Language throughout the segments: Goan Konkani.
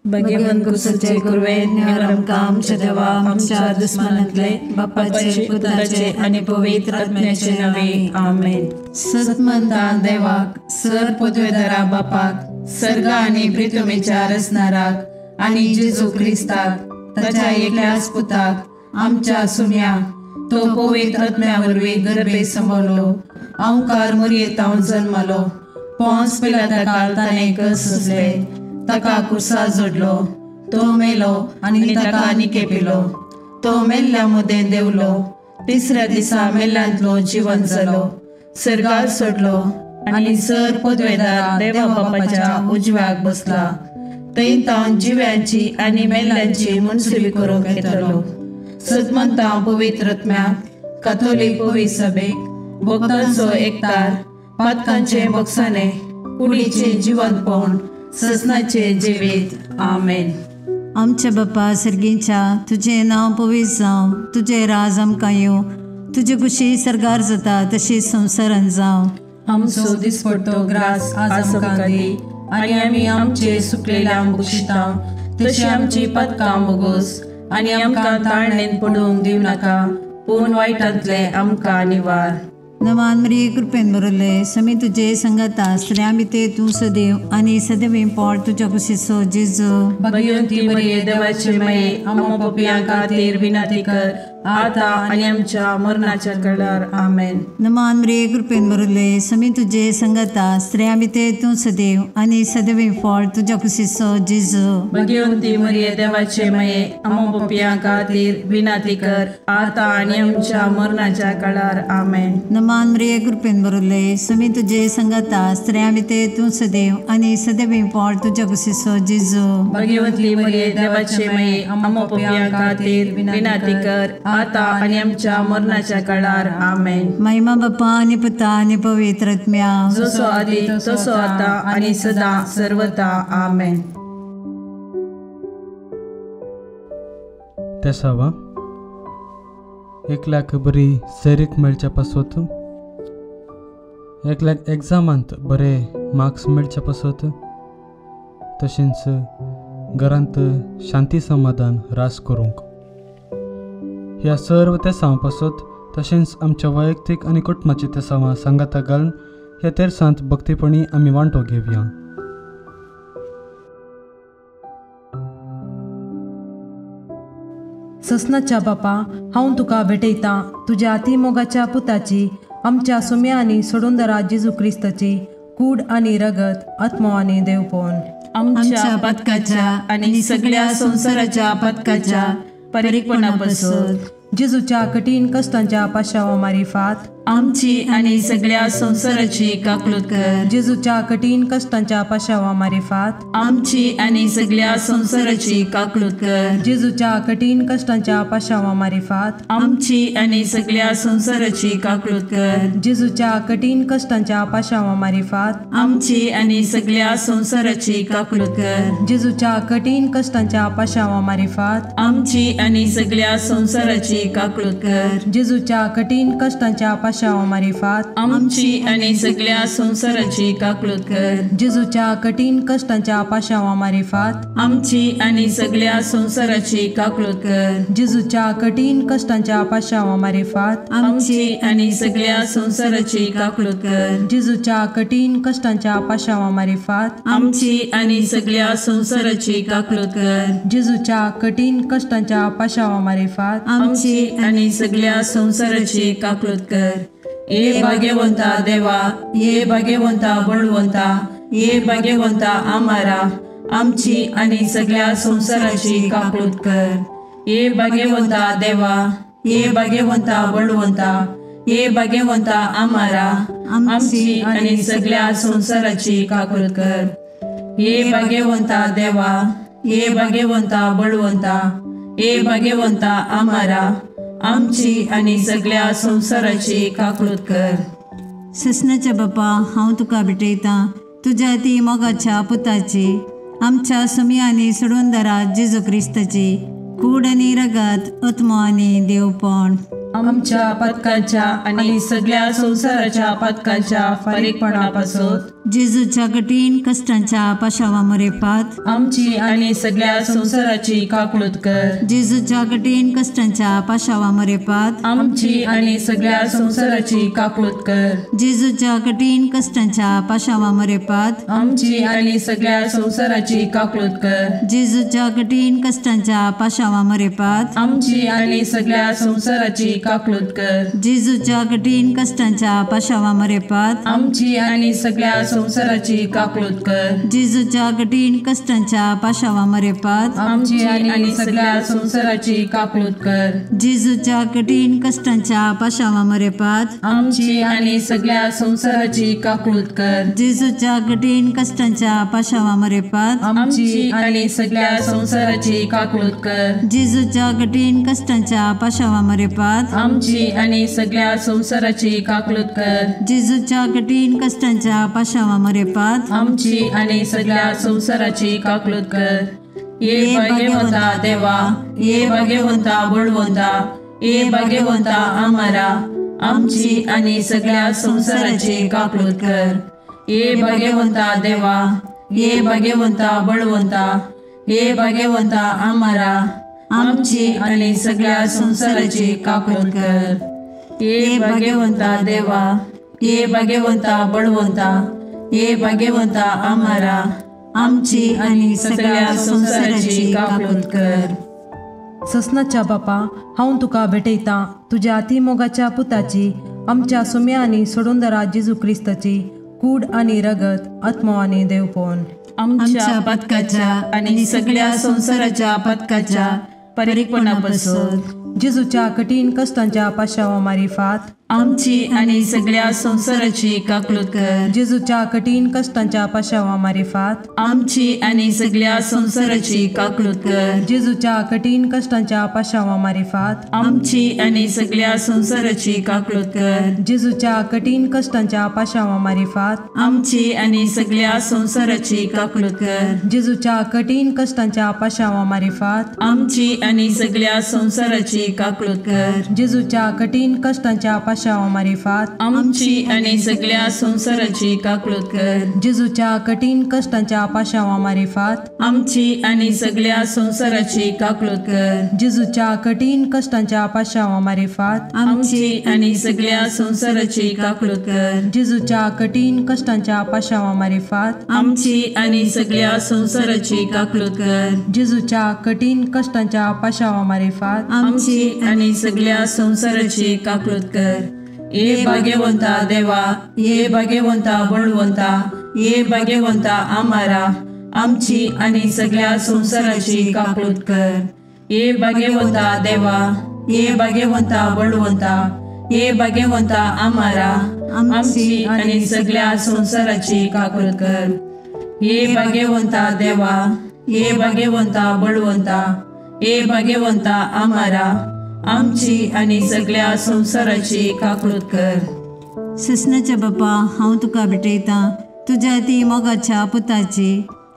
भगवंत कुसाचे कुरवे निवार आमकां आमच्या देवा आमच्या दुस्मानांतले बापाचे पुताचे आनी पवित्र आत्म्याचे नावे आमेन। सतमंता देवाक सर पदवेदारा बापाक सर्गा आनी प्रितुमेच्या रचणाराक आनी जेजू क्रिस्ताक ताच्या एकल्याच पुताक आमच्या सुम्या तो पवित्र आत्म्या वरवीं गर्भे सांबाळलो अंकार मुरयेतावन जल्मलो पोंस पिलाता काल ताणें कस सोंसले ताका कुर्सा जोडलो तो मेलो आनी ताका निकेपिलो तो मेल्ल्या मदें देंवलो तिसऱ्या दिसा मेल्ल्यांतलो जिवन जालो सर्गार सोडलो आनी सर पदवेदार देवा बापाच्या उजव्याक बसला थंय तावन जिव्यांची आनी मेल्ल्यांची मनसुली करूंक येतलो। सतमंता पवित्र आत्म्याक काथोलीक पवित्र सभेक भक्तांचो एकतार पातकांचे बक्षाने कुडीचे जिवंतपण ससनाचे जिवीत आमेन। आमच्या बापा सर्गीच्या तुजें नांव पवित्र जावं, तुजें राज आमकां येवं, तुजे कुशी सर्गार जाता तशी संवसारान जावं। आमचो दिसपडतो ग्रास आज आमकां दी आनी आमी आमचे सुकलेल्या बक्षिता तशी आमची पदकां बोगोस आनी आमकां ताळणेन पडूंक दिवं नाका पूण वायटांतले आमकां निवार। नवान मरिये कृपेन भरले समी तुजे संगता स्त्रियां भितर तूं सदैव आनी सदैव पोट तुज्या कुशीचो जेजू। भगवंती मरिये देवाचे माये आमकां पापयां खातीर विनंती कर आता आनी आमच्या मरणाच्या वेळार आमेन। नमान मरिये कृपेन भरले समी तुजे संगता स्त्रियां भितर तूं सदैव आनी सदैव पोट तुज्या कुशीचो जेजू। भगवंती मरिये देवाचे माये आमकां पापयां खातीर विनंती कर आता आनी आमच्या मरणाच्या वेळार आमेन। नमान मरिये कृपेन भरले समी तुजे संगता स्त्रियां भितर तूं सदैव आनी सदैव पोट तुज्या कुशीचो जेजू। भगवंती मरिये देवाचे माये आमकां पापयां खातीर विनंती कर आता आनी आमच्या मरणाच्या काळार आमेन। महिमा बापा आनी पुता आनी पवित्र आत्म्या जसो आदी तसो आता आनी सदा सर्वता आमेन। तेसावा एकल्याक बरी सैरीक मेळच्या पासत, एकल्याक एग्जामांत बरे मार्क्स मेळच्या पासत, तशेंच घरांत शांती समाधान रास करूंक ह्या सर्व तेसांव पासत तशेंच आमच्या वैयक्तीक आनी कुटुंबाची तेसांवां सांगाता घालून ह्या तेरसांत भक्तीपणी आमी वांटो घेवया। ससनाच्या बापा हांव तुका भेटयतां तुज्या अतिमोगाच्या पुताची आमच्या सुम्या आनी सोडूनदारा जेजू क्रिस्ताची कूड आनी रगत आत्मो आनी देवपण आमच्या पदकाच्या आनी सगळ्या संवसाराच्या पदकाच्या परिपणा पासून जेजूच्या कठीण कष्टांच्या पाशावा मारिफात आमची आनी सगळ्या संवसाराची काकलूत कर। जेजूच्या कठीण कष्टांच्या पाशावा मारिफात आमची आनी सगळ्या संवसाराची काकलूत कर। जेजूच्या कठीण कष्टांच्या पाशावा मारिफात आमची आनी सगळ्या संवसाराची काकलूत कर। जेजूच्या कठीण कष्टांच्या पाशावा मारिफात आमची आनी सगळ्या संवसाराची काकलूत कर। जेजूच्या कठीण कष्टांच्या पाशावा मारिफात आमची आनी सगळ्या संवसाराची काकलूत कर। जेजूच्या कठीण कष्टांच्या पाशावा मारिफात आमची आनी सगळ्या संवसाराची काकलूत कर। जेजूच्या कठीण कष्टांच्या पाशावा मारिफात आमची आनी सगळ्या संवसाराची काकलूत कर। जेजूच्या कठीण कष्टांच्या पाशावा मारिफात आमची आनी सगळ्या संवसाराची काकलूत कर। जेजूच्या कठीण कष्टांच्या पाशावा मारिफात आमची आनी सगळ्या संवसाराची काकलूत कर। जेजूच्या कठीण कष्टांच्या पाशावा मारिफात आमची आनी सगळ्या संवसाराची काकलूत कर। ये भाग्यवंता देवा, ये भाग्यवंता बळवंता, ये भाग्यवंता आमारा आमची आनी सगळ्या संवसाराची काकलूत कर। ये भाग्यवंता देवा, ये भाग्यवंता बळवंता, ये भाग्यवंता आमारा आमची आनी सगळ्या संवसाराची काकलूत कर। ये भाग्यवंता देवा, ये भाग्यवंता बळवंता, ये भाग्यवंता आमारा आमची आनी सगळ्या संवसाराची काकलूत कर। ससनाच्या बापा हांव तुका भेटयतां तुज्या ती मोगाच्या पुताची आमच्या सुमी आनी सोडूनदारा जेजू क्रिस्ताची कूड आनी रगत आत्मो आनी देवपण आमच्या पातकांच्या आनी सगळ्या संवसाराच्या पातकांच्या फारीकपणा पासत जेजूच्या कठीण कश्टांच्या पाशावा मरेपात आमची आनी सगळ्या संवसाराची काकळूत कर। जेजूच्या कठीण कश्टांच्या पाशावा मरेपात आमची आनी सगळ्या संवसाराची काकळूत कर। जेजूच्या कठीण कश्टांच्या पाशावा मरेपात आमची आनी सगळ्या संवसाराची काकळूत कर। जेजूच्या कठीण कश्टांच्या पाशावा मरेपात आमची आनी सगळ्या संवसाराची काकळूत कर। जेजूच्या कठीण कश्टांच्या पाशावा मरेपात आमची आनी सगळ्या संवसाराची काकळूत कर। जेजूच्या कठीण कश्टांच्या पाशावा मरेपात आमची आनी सगळ्या संवसाराची काकळूत कर। जेजूच्या कठीण कश्टांच्या पाशावा मरेपात आमची आनी सगळ्या संवसाराची काकळूत कर। जेजूच्या कठीण कश्टांच्या पाशावा मरेपात आमची आनी सगळ्या संवसाराची काकळूत कर। जेजूच्या कठीण कश्टांच्या पाशावा मरेपात आमची आनी सगळ्या संवसाराची काकळूत कर। जेजूच्या कठीण कश्टांच्या पाशावा मरेपात आमची आनी सगळ्या संवसाराची काकळूत कर। ये भाग्यवंता देवा, ये भाग्यवंता बळवंता, ये भाग्यवंता आमारा, आमची आनी सगळ्या संवसाराची काकळूत कर। ये भाग्यवंता देवा, ये भाग्यवंता बळवंता, ये भाग्यवंता आमारा, आमची आनी सगळ्या संवसाराची काकळूत कर। ये भाग्यवंता देवा, ये भाग्यवंता बळवंता, ये भाग्यवंता आमारा, आमची आनी सगळ्या संवसाराची काकळूत कर। ससनाच्या बापा, हांव तुका भेटयतां तुज्या अतिमोगाच्या पुताची, आमच्या सुम्या आनी सोडूनदारा जेजू क्रिस्ताची कूड आनी रगत, आत्मो आनी देवपण आमच्या पातकाच्या आनी सगळ्या संवसाराच्या पातकाच्या फारीकपणा पासून जेजूच्या कठीण कश्टांच्या पाशावा मारिफात आमची आनी सगळ्या संवसाराची काकळूत कर। जेजूच्या कठीण कश्टांच्या पाशावा मारिफात आमची आनी सगळ्या संवसाराची काकळूत कर। जेजूच्या कठीण कश्टांच्या पाशावा मारिफात आमची आनी सगळ्या संवसाराची काकळूत कर। जेजूच्या कठीण कश्टांच्या पाशावा मारिफात आमची आनी सगळ्या संवसाराची काकळूत कर। जेजूच्या कठीण कश्टांच्या पाशावा मारिफात आमची आनी सगळ्या संवसाराची काकळूत कर। जेजूच्या कठीण कश्टांच्या पाशावा मारिफात आमची आनी सगळ्या संवसाराची काकळूत कर। जेजूच्या कठीण कश्टांच्या पाशावा मारिफात आमची आनी सगळ्या संवसाराची काकळूत कर। जेजूच्या कठीण कश्टांच्या पाशावा मारिफात आमची आनी सगळ्या संवसाराची काकळूत कर। जेजूच्या कठीण कश्टांच्या पाशावा मारिफात आमची आनी सगळ्या संवसाराची काकळूत कर। जेजूच्या कठीण कश्टांच्या पाशावा मारिफात आमची आनी सगळ्या संवसाराची काकळूत कर। ये भाग्यवंता देवा, ये भाग्यवंता बळवंता, ये भाग्यवंता आमारा, आमची आनी सगळ्या संवसाराची काकळूत कर। ये भाग्यवंता देवा, ये भाग्यवंता बळवंता, ये भाग्यवंता आमारा, आमची आनी सगळ्या संवसाराची काकळूत कर। ये भाग्यवंता देवा, ये भाग्यवंता बळवंता, ये भाग्यवंता आमारा, आमची आनी सगळ्या संवसाराची काकळूत कर। ससनाच्या बापा, हांव तुका भेटयतां तुज्या ती मोगाच्या पुताची,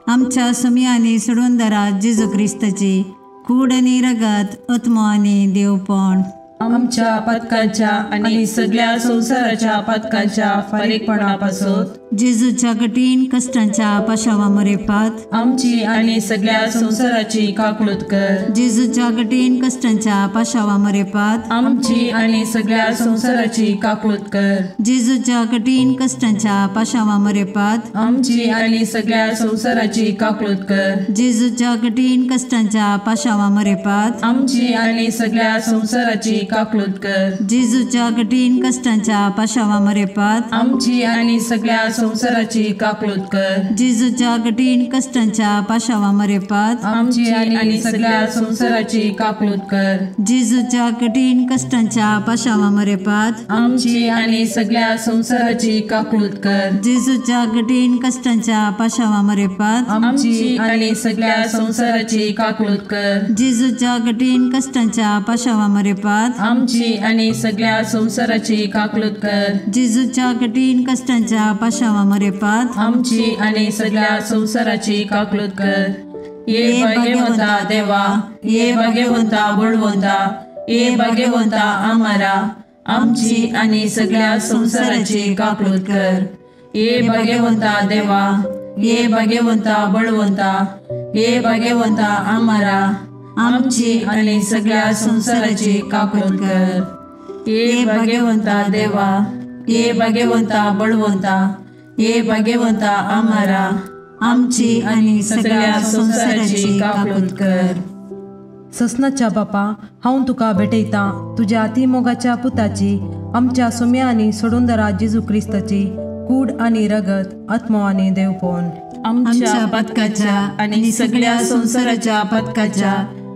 आमच्या सुम्या आनी सोडूनदारा जेजू क्रिस्ताची कूड आनी रगत, आत्मो आनी देवपण आमच्या पातकांच्या आनी सगळ्या संवसाराच्या पातकांच्या फारीकपणा पासून जेजूच्या कठीण कश्टांच्या पाशावा मरेपात आमची आनी सगळ्या संवसाराची काकळूत कर। जेजूच्या कठीण कश्टांच्या पाशावा मरेपात आमची आनी सगळ्या संवसाराची काकळूत कर। जेजूच्या कठीण कश्टांच्या पाशावा मरेपात आमची आनी सगळ्या संवसाराची काकळूत कर। जेजूच्या कठीण कश्टांच्या पाशावा मरेपात आमची आनी सगळ्या संवसाराची काकळूत कर। जेजूच्या कठीण कश्टांच्या पाशावा मरेपात आमची आनी सगळ्या संवसाराची काकळूत कर। जेजूच्या कठीण कश्टांच्या पाशावा मरेपात आमची आनी सगळ्या संवसाराची काकळूत कर। जेजूच्या कठीण कश्टांच्या पाशावा मरेपात आमची आनी सगळ्या संवसाराची काकळूत कर। जेजूच्या कठीण कश्टांच्या पाशावा मरेपात आमची आनी सगळ्या संवसाराची काकळूत कर। जेजूच्या कठीण कश्टांच्या पाशावा मरेपात आमची आनी सगळ्या संवसाराची काकळूत कर। जेजूच्या कठीण कश्टांच्या पाशावा मरेपात आमची आनी सगळ्या संवसाराची काकळूत कर। ये भाग्यवंता देवा, ये भाग्यवंता बळवंता, ये भाग्यवंता आमारा आमची आनी सगळ्या संवसाराची काकळूत कर. ये भाग्यवंता देवा, ये भाग्यवंता बळवंता, ये भाग्यवंता आमारा आमची आनी सगळ्या संवसाराची काकळूत कर. ये भाग्यवंता देवा, ये भाग्यवंता बळवंता, ये भाग्यवंता आमारा आमची आनी सगळ्या संवसाराची काकळूत कर. ससनाच्या बापा, हांव तुका भेटयतां तुज्या अति मोगाच्या पुताची, आमच्या सोम्या आनी सोडूनदारा जेजू क्रिस्ताची कूड आनी रगत, आत्मो आनी देवपण आमच्या पथकाच्या आनी सगळ्या संवसाराच्या पथकाच्या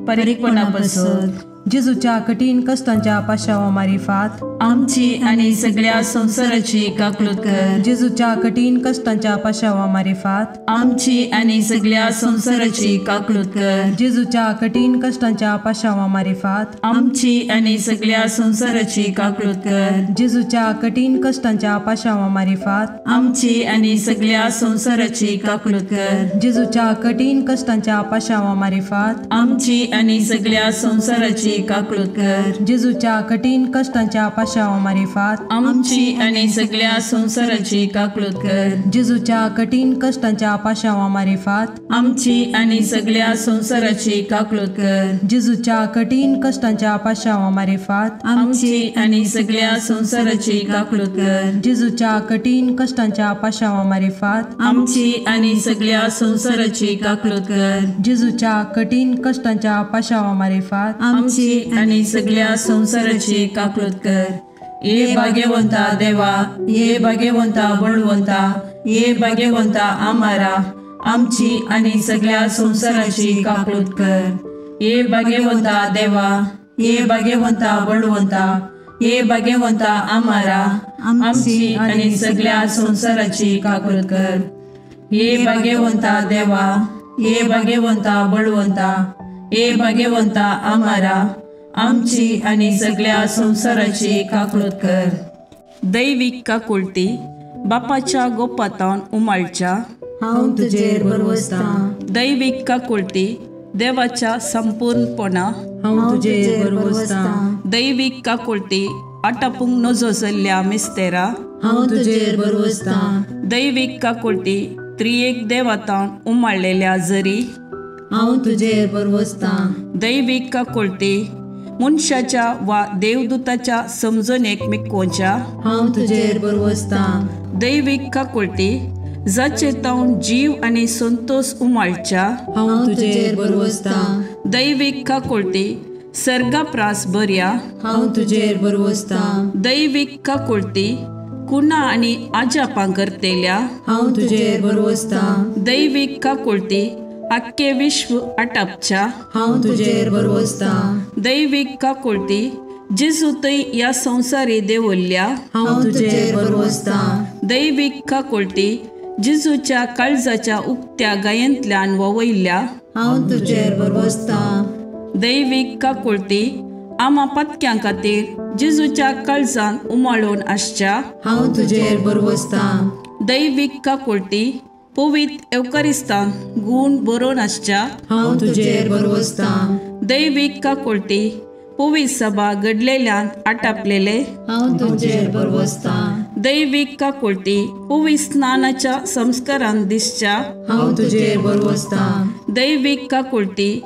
परिपणापासून जेजूच्या कठीण कष्टांच्या पाशावा मारिफात आमची आनी सगळ्या संवसाराची काकळूत कर. जेजूच्या कठीण कष्टांच्या पाशावा मारिफात आमची आनी सगळ्या संवसाराची काकळूत कर. जेजूच्या कठीण कष्टांच्या पाशावा मारिफात आमची आनी सगळ्या संवसाराची काकळूत कर. जेजूच्या कठीण कष्टांच्या पाशावा मारिफात आमची आनी सगळ्या संवसाराची काकळूत कर. जेजूच्या कठीण कष्टांच्या पाशावा मारिफात आमची आनी सगळ्या संवसाराची काकळूत कर. जेजूच्या कठीण कष्टांच्या पाशावा मारिफात आमची आनी सगळ्या संवसाराची काकळूत कर. जेजूच्या कठीण कष्टांच्या पाशावा मारिफात आमची आनी सगळ्या संवसाराची काकळूत कर. जेजूच्या कठीण कष्टांच्या पाशावा मारिफात आमची आनी सगळ्या संवसाराची काकळूत कर. जेजूच्या कठीण कष्टांच्या पाशावा मारिफात आमची आनी सगळ्या संवसाराची काकळूत कर. जेजूच्या कठीण कष्टांच्या पाशावा मारिफात आमची आनी सगळ्या संवसाराची काकळूत कर. ये भाग्यवंता देवा, ये भाग्यवंता बळवंता, ये भाग्यवंता आमारा आमची आनी सगळ्या संवसाराची काकळूत कर. ये भाग्यवंता देवा, ये भाग्यवंता बळवंता, ये भाग्यवंता आमारा आमची आनी सगळ्या संवसाराची काकळूत कर. ये भाग्यवंता देवा, ये भाग्यवंता बळवंता, ये भाग्यवंता आमारा आमची आनी सगळ्या संवसाराची काकळूत कर. दैवीक काकुळती बापाच्या गोपातावन उमाळच्या हांव तुजेर भरवसतां. दैवीक काकुळती देवाच्या संपूर्णपणा हांव तुजेर भरवसतां. दैवीक काकुळती आटापूंक नजो जाल्ल्या मिस्तेरा हांव तुजेर भरवसतां. दैवीक काकुळती त्रियेक देवातावन उमाळलेल्या जरी हांव तुजेर भरवसतां. दैवीक काकुळती मनशाच्या वा देवदूताच्या समजणेक मिकोवच्या हांव तुजेर भरवसतां. दैवीक काकुळती जाचे तावन जीव आनी संतोष उमाळच्या हांव तुजेर भरवसतां. दैवीक काकुळती सर्गाप्रास बऱ्या हांव तुजेर भरवसतां. दैवीक काकुळती कुणा आनी आजापां करतेल्या हांव तुजेर भरवसतां. दैवीक काकुळती आख्खे विश्व आटापच्या हांव तुजेर भरवसतां. दैवीक काकुळती जेजू थंय ह्या संवसारी देवल्ल्या हांव तुजेर भरवसतां. दैवीक काकुळती जेजूच्या काळजाच्या उक्त्या गायेंतल्यान ववयल्ल्या हांव तुजेर भरवसतां. दैवीक काकुळती आमा पत्क्यां खातीर जेजूच्या काळजान उमाळून आसच्या हांव तुजेर भरवसतां. दैवीक काकुळती पवित्र एवकारिस्तान गूण बरोवन आसच्या हांव तुजेर भरवसतां. दैवीक काकुळती पवित्र सभा घडलेल्यान आटापलेले हांव तुजेर भरवसतां. दैवीक काकुळती पवित्र स्नानाच्या संस्कारान दिसच्या हांव तुजेर भरवसतां. दैवीक काकुळती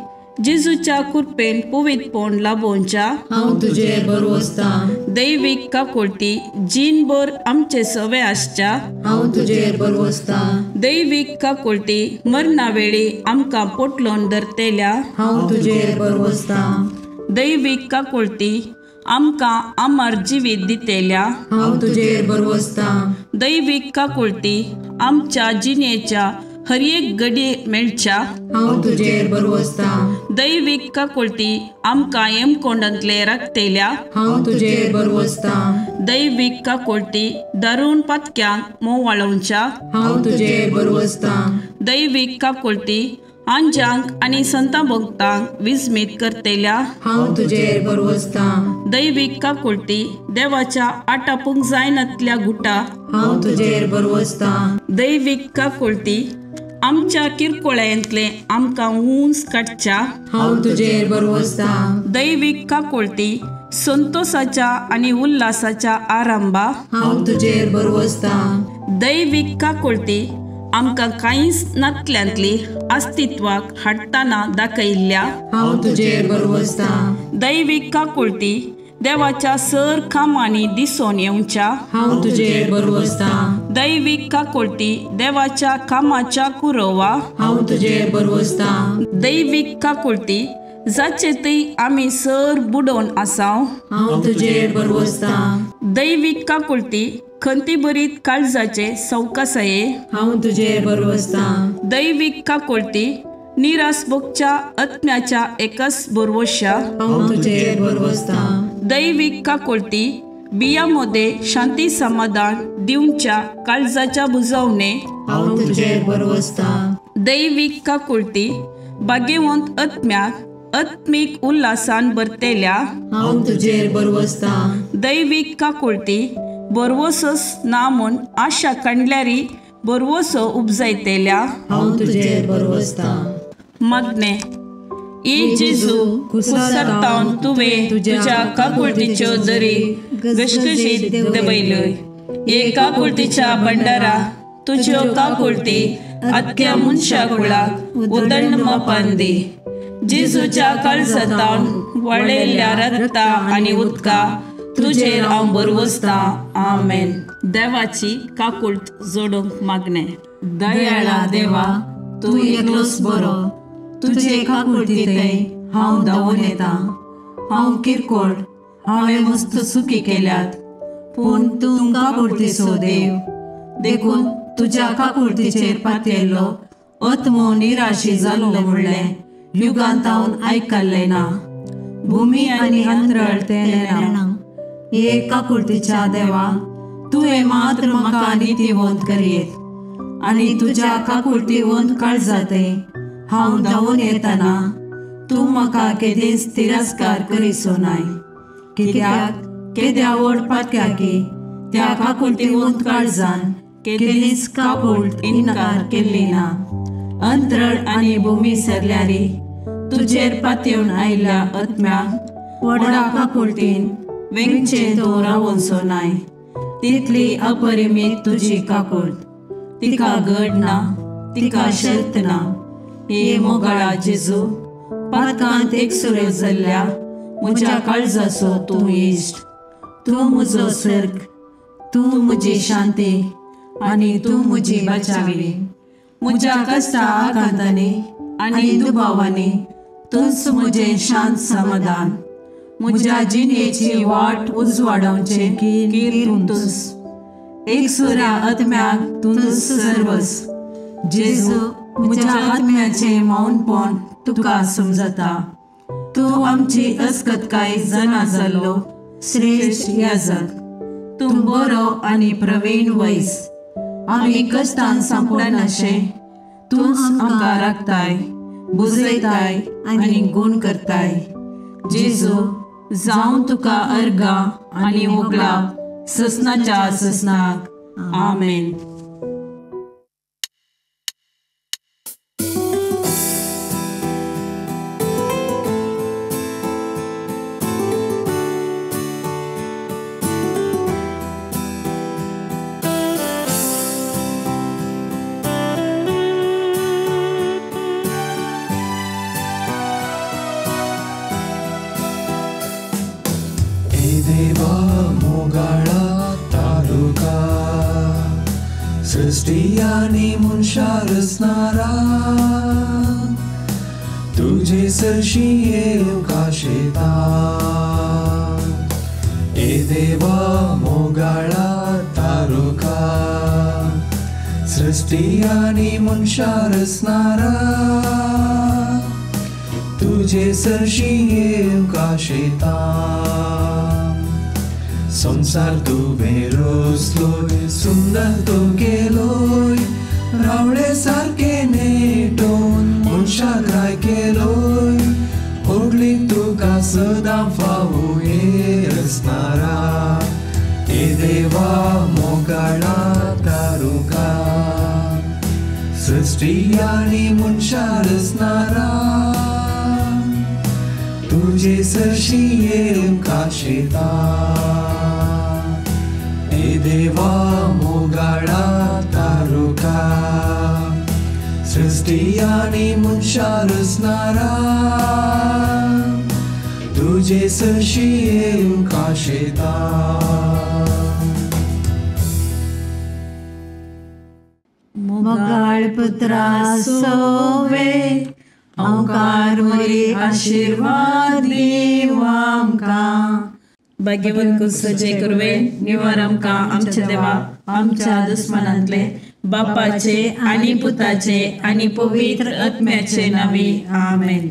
जेजूच्या कृपेन पवित्रपण लाभोवच्या हांव तुजेर भरवसतां. दैवीक काकुळती जीणभर आमचे सवे आसच्या हांव तुजेर भरवसतां. दैवीक काकुळती मरणा वेळी आमकां पोटलोन धरतेल्या हांव तुजेर भरवसतां. दैवीक काकुळती आमकां अमर जिवीत दितेल्या हांव तुजेर भरवसतां. दैवीक काकुळती आमच्या जिणेच्या हर एक घडये मेळच्या हांव तुजेर भरवसतां. दैवीक काकुळती आमकां येमकोंडांतले राखतेल्या हांव तुजेर भरवसतां. दैवीक काकुळती दारून पातक्यांक मोवाळोवच्या हांव तुजेर भरवसतां. दैवीक काकुळती आंजांक आनी संता भक्तांक विस्मीत करतेल्या हांव तुजेर भरवसतां. दैवीक काकुळती देवाच्या आटापूंक जायनातल्या गुटा हांव तुजेर भरवसतां. दैवीक काकुळती आमच्या किरकोळ्यांतले आमकां उंच काडच्या हांव तुजेर भरवसतां। दैवीक काकुळटी संतोषाच्या आनी उल्हासाच्या आरंभा हांव तुजेर भरवसतां। दैवीक काकुळटी आमकां कांयच नातल्यांतली अस्तित्वाक हाडटना दाखयल्ल्या हांव तुजेर भरवसतां। दैवीक काकुळटी देवाच्या सर कामांनी दिसून येवच्या हांव तुजेर भरवसतां। दैवीक काकुळटी देवाच्या कामाच्या कुरोवा हांव तुजेर भरवसतां। दैवीक काकुळटी जाचे थंय आमी सर बुडोवन आसाव हांव तुजेर भरवसतां। दैवीक काकुळटी खंतीभरीत काळजाचे सवकासाये हांव तुजेर भरवसतां। दैवीक काकुळटी निराश भोगच्या आत्म्याच्या एकच भरवश्या हांव तुजेर भरवसतां। दैवीक काकुळटी बिया मध्ये शांती समाधान दिवच्या काळजाच्या बुजवणे हांव तुजेर भरवसतां। दैवीक काकुळटी भाग्यवंत आत्म्याक आत्मीक उल्हासान भरतेल्या हांव तुजेर भरवसतां। दैवीक काकुळटी भरवसोच ना म्हूण आशा काडल्यारी भरवसो उपजायतेल्या हांव तुजेर भरवसतां। मागणें ए जेजू कुसरतावन तुवें तुज्या काकुळटीच्यो दरी घसघशीत देंवयल्यो। हे काकुळटीच्या भंडारा तुज्यो काकुळटी आख्या मनशा कुळाक उदंड मापान दी। जेजूच्या काळजांतावन वळयल्ल्या रक्ता आनी उदका तुजेर हांव भरवसतां। आमेन। देवाची काकुळट जोडूंक मागणें। दयाळा देवा, तूं एकलोच बरो, तुजे काकुळटींतय हांव धांवून येता। हांव किरकोळ, हांवें मस्त चुकी केल्यात, पूण तूं काकुळटीचो देव, देखून तुज्या काकुळटीचेर पातयेल्लो आत्मो निराशी जालो म्हणलें युगांत हांव आयकल्लें ना। भुमी आनी अंतरळ तें नेणा। हे काकुळटीच्या देवा, तुवें मात्र म्हाका नितीवंत करयेत आनी तुज्या काकुळटीवंत काळजांतय हांव धांवून येतना तूं म्हाका केदींच तिरस्कार करिसो नाय। कित्याक केद्या व्हड पातक्याकी त्या काकुळटीवंत काळजान केदींच काकुळट इन्कार केल्ली ना। अंतरळ आनी भुमी सरल्यारी तुजेर पातयेवन आयिल्ल्या आत्म्याक व्हडा काकुळटीन वेंगचें तूं रावोनसो नाय। तितली अपरिमीत तुजी काकुळट, तिका गड ना, तिका शर्त ना। हे मोगाळा जेजू, पातकांत एकसुरो जाल्ल्या म्हज्या काळजाचो तूं इश्ट, तूं म्हजो सर्ग, तूं म्हजी शांती आनी तूं म्हजी बचावी। म्हज्या कश्टा आकांतांनी आनी दुबावांनी तूंच म्हजें शांत समाधान। म्हज्या जिणेची वाट उजवाडावचें कीर तूंच, एकसुऱ्या आत्म्याक तूंच सर्वस। जेजू, म्हज्या आत्म्याचें मौनपण तुका समजता। तूं आमची अस्कतकाय जाणा जाल्लो श्रेश्ठ याजक, तूं बरो आनी प्रवीण वैस। आमी कश्टान सांपडनाशें तूंच आमकां राखताय, बुजयताय आनी गूण करताय। जेजू, जावं तुका अर्गां आनी होगळाप ससनाच्या ससनाक। आमेन। सृष्टी मनशा रचणारा तुझे सरशी येवंक आशेता। ए देवा मोगाळा तारुका, सृष्टी आनी मनशा रचणारा तुझे सरशी येवंक आशेता। संसार तुवें रचलोय, सुंदर तूं केलोय, रावळे सारके नेटोवन मनशाक राय केलोय। होगली तुका सदां फावो हे रचणारा, हे देवा मोगाळा तारुका, सृश्टी आनी मनशां रचणारा तुजे सरशी येवंक आशेता हे देवा मोगाळा तारुका सृश्टी आनी मनशां रचणारा तुजे सरशी येवंक आशेता. मोगाळ पुत्रा सोवे ओंकार मोरी आशिर्वाद दीव आमकां. भाग्यवंत कुसचे कुरवे निवार आमकां आमच्या देवा आमच्या दुस्मनांतले बापाचे आनी पुताचे आनी पवित्र आत्म्याचे नांवी आमेन.